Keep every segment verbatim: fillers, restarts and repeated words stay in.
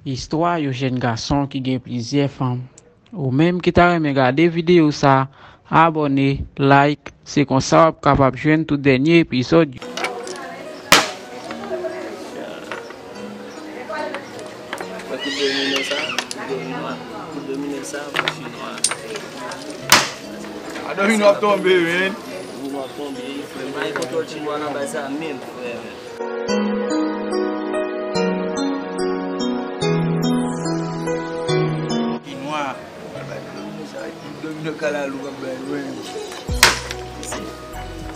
Istwa yon jèn gason ki gen plizyè fanm. Ou menm ki ta renmen gade videyo sa, abòne, like, se konsa w ap kapab jwenn tout dènye epizòd yo. Mwen kout domino sa, kout domino a, kout domino sa, pou chinwa. A domino ap tonbe, men. Domino ap tonbe, frè. M pa gen kontwòl chinwa nan baz sa menm, frè. Chinwa. Domino kalalou k ap bay lwen.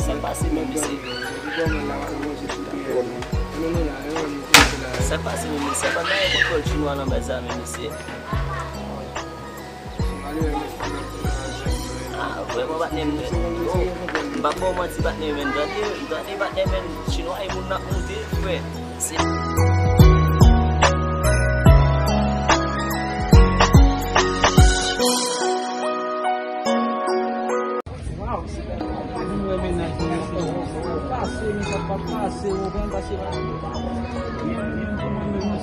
Sa pase menm, mesye. Sa pase menm, mesye. Pa gen kontwòl chinwa nan baz sa menm, mesye. Ah, vrèman, patnè m, men. Oh, m p ap ba w manti, patnè m, men. Tande, tande, patnè m, men. Chinwa e moun n ap moute, frè. Se Waw, se pa vin wè mennaj mwen, se pase, men sa pa pase, ou konprann, pase pa.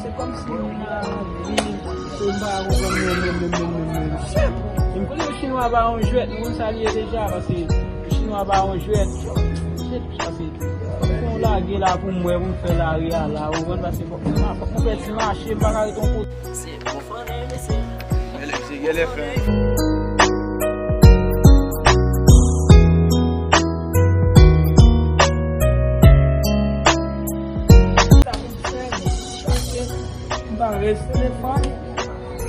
Se kòmsi moun nan anvi, se m pa konprann menm, menm, menm, menm, menm, menm. Shit! M konnen chinwa pa yon jwèt, nou konn sa l ye deja, paske chinwa pa yon jwèt. Shit, paske fò w lage la pou m wè, pou m fè lari a la, ou konprann, paske fòk mwen, fòk mwen fè ti mache, m pa ka ret yon kote. Se bon fannè, mesye. Gèlè, se gèlè fè. M pa rès telefòn,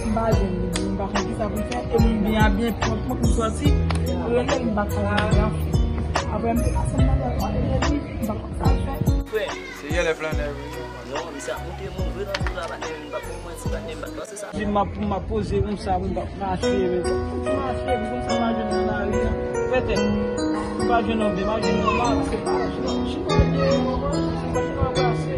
m pa jwenn li, m pa konn kisa pou m fè, e m byen abiye pwòp, pwòp, m sòti, rele l, m pa ka jwenn li. Apre, m te pase, m mande l, m pa konn sa l fè. Frè. Se yèlè flannè, wi. Non, misye ap moute moun vre nan bouk la, patnè m, m p ap ba w manti, patnè m, m p ap pase sa. Di m ap, m ap poze konsa, m p ap mache, men. Tout mache, m konsa, m a jwenn nan lari a. Petèt, m pa jwenn anben, m a jwenn nòmal, se pa jwenn chinwa, se pa chinwa brase.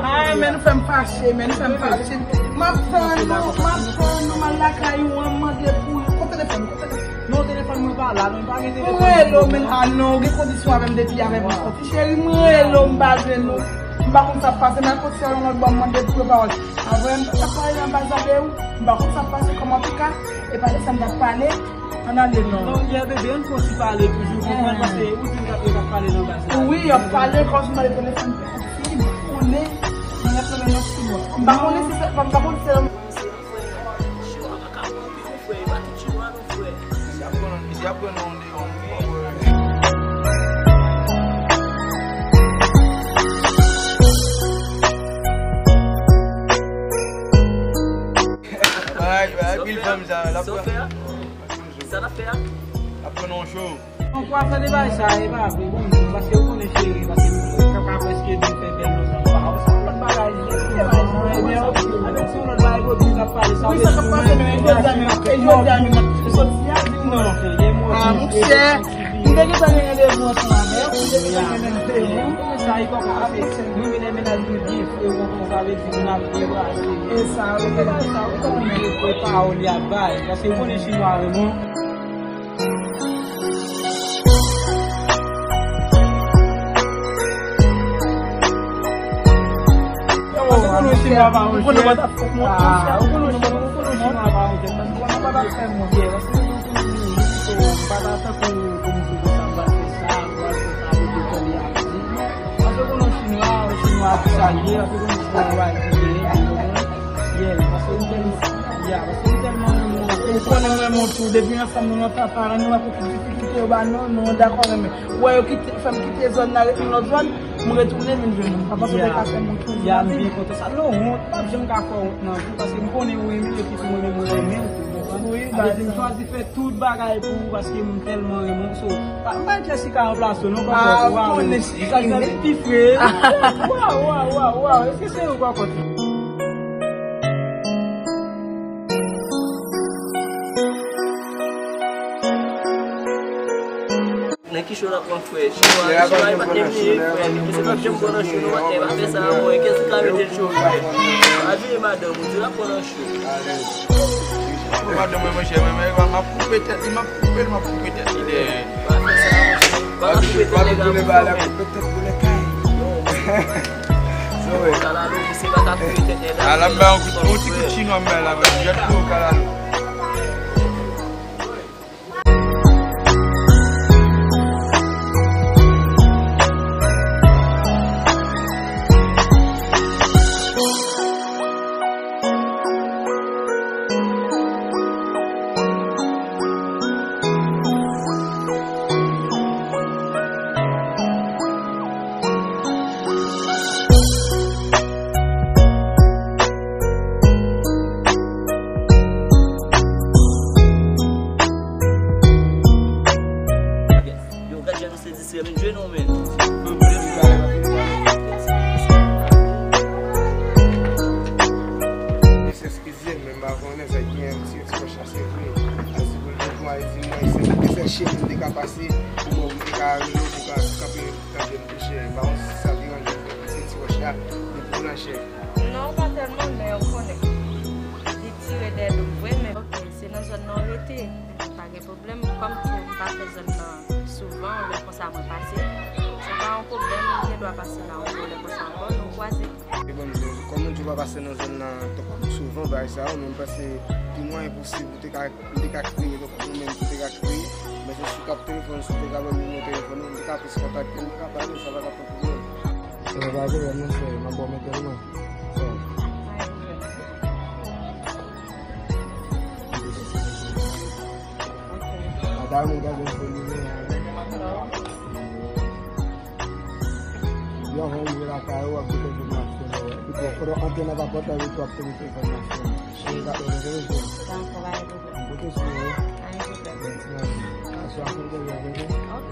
Ay, men nou fè m fache, men nou fè m fache. M ap tann nou, m ap tann nou, m al lakay ou an, m mande pou ou. Kote telefòn, kote telefòn? Non, telefòn mwen pa la, non, m pa gen telefòn. M rele w, men, ah non, ou gen kondisyon avè m depi avè m sòti. Cheri, m rele w, m pa jwenn ou. M pa konn sa k pase, m al kote yon lòt bò, m mande pou yo pawòl. Avè m, sa pale nan baz la de ou. M pa konn sa k pase, kòman, antouka, e pa de sa n t ap pale. Ann ale non. Non, yè bebe, ann fè yon ti pale toujou, konprann, paske ou di m t ap, yo t ap pale nan baz la. Wi, y ap pale, kòm si m pa te telefòn, si m konnen, mwen ap fè nan sou mwen. M pa konnen si se, m pa konnen si se. Chinwa pa ka koupe, wi, frè, e pa tout chinwa, non, frè. Misye ap pran, misye ap pran nan yon deyò, wi. Ay, ay, pil fanm sa, l ap pran. Sa n ap fè a? L ap pran nan yon cho. Bon, pou afè de bagay sa, e pa vre, bon, paske ou konnen cheri, paske m ka, ka prèske vin fè bèl nan zanmi pa ou. Se yon lòt bagay, se yon lòt bagay, ebyen, ok. Avèk se yon lòt bagay, Rodrigue ap pale, sa. Wi, sa k ap pase, men, e jodi a menm, e jodi a menm, m ap soti a, di m non. Ah, monchè, m te gentan gen randevou ansanm avè w, m te gentan gen randevou. Sa, e kòman, avèk se mwen, men, mennaj mwen byen fre, ou konprann, sa vle di, moun ap byen pase. E sa, wi. E bagay sa, ou konnen, e pawòl y ap bay, paske ou konnen chinwa renmen. Ou konnen mwen, mwen tou, depi ansanm nou lontan, paran nou pa konn ki difikilte yo ba nou, nou dakò renmen. Ou wè yo kite, fè m kite zòn nan, ret nan lòt zòn, m retounen vin jwenn nou. M pa panse w te ka fè m retounen. Ya, m byen kontan sa. Non, wont, m p ap janm ka fè w wont nan vi, paske m konnen ou renmen m, epi tou mwen menm mwen renmen w tou, konprann? Wi, sa vle di m chwazi fè tout bagay pou ou, paske m tèlman renmen w. So, pa, m pa Jessica ranplase w, non, papa. Ah, ou konnen si. Sa fè pi fre. Waw, waw, waw, waw. Èske se ou papa? Nan ki cho l ap pran, frè? Chinwa, chinwa e patnè m li ye, frè. Mesye p ap janm pran nan cho, non, patnè, pa fè sa, mwen. Kiyès ki ka mete l cho, frè? Pa bliye madanm ou, di l ap pran nan cho. Madanm mwen, monchè, mwen, mwen, m ap koupe tèt li, m ap koupe l, m ap koupe tèt li dèyè. Pa fè sa, monchè. Pa fè W ap tounen ba la pou pete boule kay. Sa w wè? Ala m bay yon kout, yon ti kout chinwa m bay la, mwen jèt pou kalalou. Yo, gad jan nou se distrè, men jwe nou, men. Eskize m, men m pa konnen sa ki gen ti, ti wòch la, se vre. Al di pou l di pou al di mwen, se, se sèl chemen m te ka pase, pou mwen, pou m te ka rive, pou ka kanpe, kanpe m touche. M pa konn si sa deranje m, se ti wòch la, li pou nan chè. Non, pa tèlman, men ou konnen. Li tire dèyè do m vre, men ok, se nan zòn nan w rete. Pa gen pwoblèm, kòm tou m pa fè zòn nan souvan, lè konsa mwen pase. Se pa yon pwoblèm, m gen dwa pase la yon lè konsa ankò, nou kwaze. E bon, kòm nou di w pa pase nan zòn nan tankou souvan, bagay sa yo, men m panse pi mwayen posib ou te ka, ou te ka kreye, tankou ou menm ou te ka kreye, men se sou k ap telefòn, si w te ka ban m nimewo telefòn ou, m te ka plis kontakte l, m te ka pale, sa pa t ap yon pwoblèm. Se pa pwoblèm, non, sè, m ap ba w men tèlman. Ata moun ka jwenn fè li men. Yo, anvan rive lakay ou, w ap gete pou m ap fè lè wè. Epi, pandan w antre nan papòt la, epi w ap tande telefòn nan fè. Dakò, pa gen pwoblèm. M pote sou ou. Mèsi, manmi. Aswè a fè l byen, byen. Ok.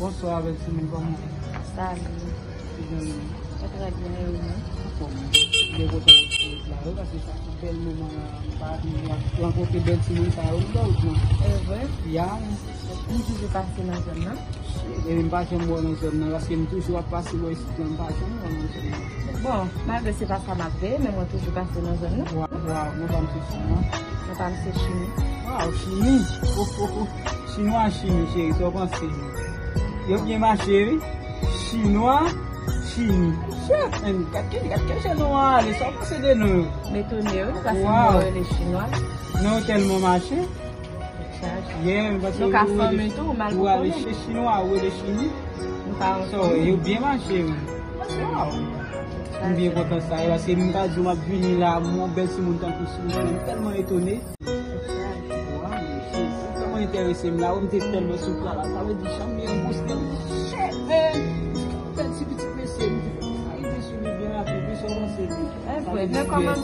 Bonswa, bèl timoun, kòman w ye? Salut. Ki jan nou ye? Mwen trè byen, e ou menm? Anfòm wi. Byen kontan wè w sou wout la wi, paske sa fè bèl moman la, m pa vin rankontre bèl timoun sa yo, m nan wout lan. E vre? Ya, m toujou pase nan zòn nan. Epi m pa janm wè w nan zòn nan, paske m toujou ap pase bò isit lan, m pa janm wè w nan zòn nan. Bon, malgre se pa sa m ap veye, men mwen toujou pase nan zòn nan. Wa-, Waw, non pa m se Chinwa. Non pa m se Chini. Waw, Chini. Oh, oh, oh. Chinwa, Chini, cheri, sa w panse? Yo byen mache, wi. Chinwa, Chini. Shit, men, gad ki, gad ki jan non an ale, sa w panse de non yo? M etone, wi, paske m wè w rele Chinwa. Non yo tèlman mache. Yeah, men paske nou ka fanmi tou, ou mal pou konnen. Ou ale chez Chinwa, ou rele Chini. Nou ka anfòm. So, yo byen mache, wi. Waw. M byen kontan sa, e paske m ta di w m ap vini la, m wè yon bèl timoun tankou Chinwa, m tèlman etone. Waw, mesye, sa tèlman enterese m la, wi, m te tèlman sou pla la, sa vle di jan m ye, m poste l, shit, man. Bèl ti pitit mesye, m te fè sa rive sou li byen rapid, wi, sa w panse de li? E vre, men kòman,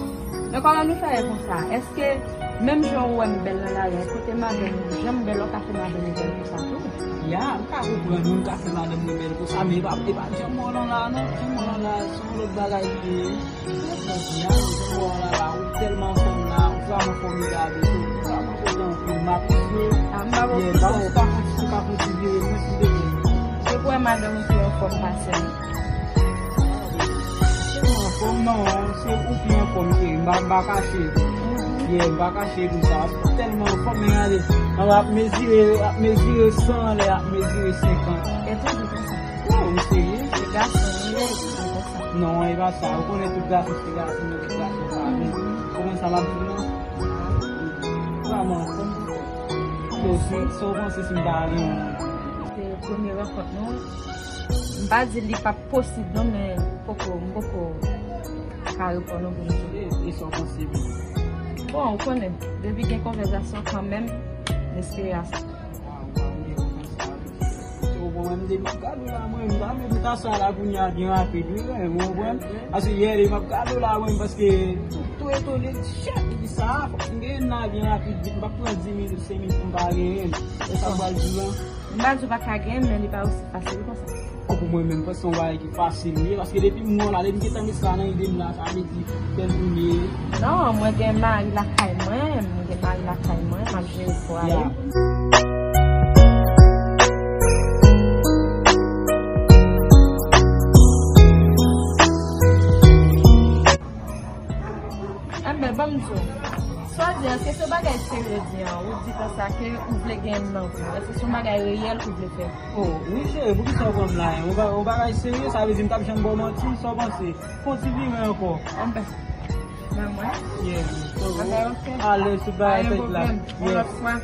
men kòman nou fè konsa? Èske menm jan ou wè m bèl nan lari a, kote madanm ou, jan m bèl, ou ka fè madanm ou bèl konsa tou? Ya, m ka konprann, wi, m ka fè madanm mwen bèl konsa, men e pa, e pa jan m wè w lan la, non. Jan m wè w lan la, se yon lòt bagay li ye. Jodi a, jan m wè w lan la, ou tèlman anfòm la, ou vrèman fòmidab, ou vrèman kontan anpil, m apresye. A, m pa konprann. Yeah, ba w si w ka fè, si w ka fè ti vire, mwen si de mwen. Se pou wè madanm ou pi anfòm pase m. Tèlman anfòm, non, se ou pi anfòm, cheri. M pa, m pa kache. Yeah, m pa kache pou sa. Ou tèlman anfòm, men gade, anba ap mezire, ap mezire san anlè, ap mezire senkant. E toujou konsa. Oh, ou serye? Se gason, wi, se konsa. Non, e pa sa. Ou konnen tout gason, se gason, men tout gason pa menm. Ou konprann sa m ap di w lan? Vrèman anfòm. So, si, sa w panse si m ta renmen? Se premye rankont nou. M pa di li p ap posib non, men poko, m poko ka reponn ou pou m di w. E, e sa w panse menm? Bon, ou konnen, depi gen konvèsasyon kanmenm, m espere a sa. Waw, Mwen, m depi m gade w la, mwen, m ta vle m ta sa la kounye a byen rapid, wi, mwen, ou konprann? Paske yè, depi m ap gade w la, mwen, paske tou, tou etone, chèf, li di sa, fòk m gen nan byen rapid, vit, m p ap pran dis minit, senk minit pou m pa genyen l. E sa m pral di w lan. M pa di w pa ka genyen l, men li pa osi fasil konsa. Bon, pou mwen menm, se yon bagay ki fasil, wi, paske depi m wè w la, depi m gentan met sa nan ide m la, sa vle di, bèl premye. Non, mwen gen mari lakay mwen, mwen gen mari lakay mwen, m ap jere fwa la. Enben, ban m di w. Sa w di, èske se yon bagay serye w di an? Ou di konsa ke ou vle gen m nan vi w. Èske se yon bagay reyèl ou vle fè? Oh, wi, cheri, poukisa w pran m la? Yon ba-, yon bagay serye, sa vle di m t ap janm ba w manti, sa w panse? Fon ti viren ankò. Enben, ban mwen. Yeah. Enben, ok. Alèz, tout bagay tèt la. Pa gen pwoblèm. Yon lòt fwa.